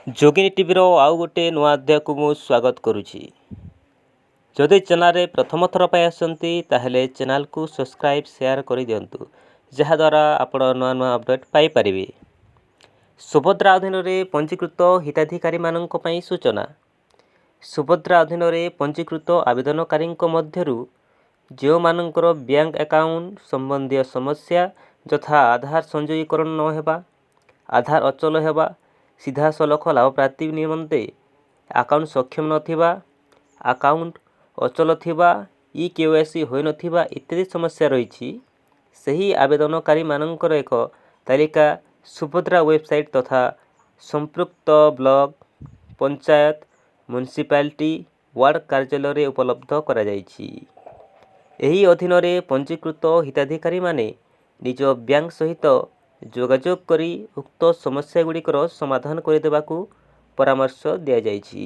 ଯୋଗିନୀ ଟିଭିର ଆଉ ଗୋଟେ ନୂଆ ଅଧ୍ୟାୟକୁ ମୁଁ ସ୍ୱାଗତ କରୁଛି। ଯଦି ଚ୍ୟାନେଲରେ ପ୍ରଥମ ଥର ପାଇଁ ଆସୁଛନ୍ତି, ତାହେଲେ ଚ୍ୟାନେଲକୁ ସବସ୍କ୍ରାଇବ୍, ସେୟାର କରିଦିଅନ୍ତୁ, ଯାହାଦ୍ୱାରା ଆପଣ ନୂଆ ନୂଆ ଅପଡ଼େଟ୍ ପାଇପାରିବେ। ସୁଭଦ୍ରା ଅଧୀନରେ ପଞ୍ଜୀକୃତ ହିତାଧିକାରୀମାନଙ୍କ ପାଇଁ ସୂଚନା। ସୁଭଦ୍ରା ଅଧୀନରେ ପଞ୍ଜୀକୃତ ଆବେଦନକାରୀଙ୍କ ମଧ୍ୟରୁ ଯେଉଁମାନଙ୍କର ବ୍ୟାଙ୍କ ଆକାଉଣ୍ଟ ସମ୍ବନ୍ଧୀୟ ସମସ୍ୟା, ଯଥା ଆଧାର ସଂଯୋଗୀକରଣ ନ ହେବା, ଆଧାର ଅଚଳ ହେବା, ସିଧାସଳଖ ଲାଭପ୍ରାପ୍ତି ନିମନ୍ତେ ଆକାଉଣ୍ଟ ସକ୍ଷମ ନଥିବା, ଆକାଉଣ୍ଟ ଅଚଳ ଥିବା, ଇ କେୱାଇସି ହୋଇନଥିବା ଇତ୍ୟାଦି ସମସ୍ୟା ରହିଛି, ସେହି ଆବେଦନକାରୀମାନଙ୍କର ଏକ ତାଲିକା ସୁଭଦ୍ରା ୱେବସାଇଟ୍ ତଥା ସମ୍ପୃକ୍ତ ବ୍ଲକ, ପଞ୍ଚାୟତ, ମ୍ୟୁନିସିପାଲିଟି, ୱାର୍ଡ଼ କାର୍ଯ୍ୟାଳୟରେ ଉପଲବ୍ଧ କରାଯାଇଛି। ଏହି ଅଧୀନରେ ପଞ୍ଜୀକୃତ ହିତାଧିକାରୀମାନେ ନିଜ ବ୍ୟାଙ୍କ ସହିତ ଯୋଗାଯୋଗ କରି ଉକ୍ତ ସମସ୍ୟାଗୁଡ଼ିକର ସମାଧାନ କରିଦେବାକୁ ପରାମର୍ଶ ଦିଆଯାଇଛି।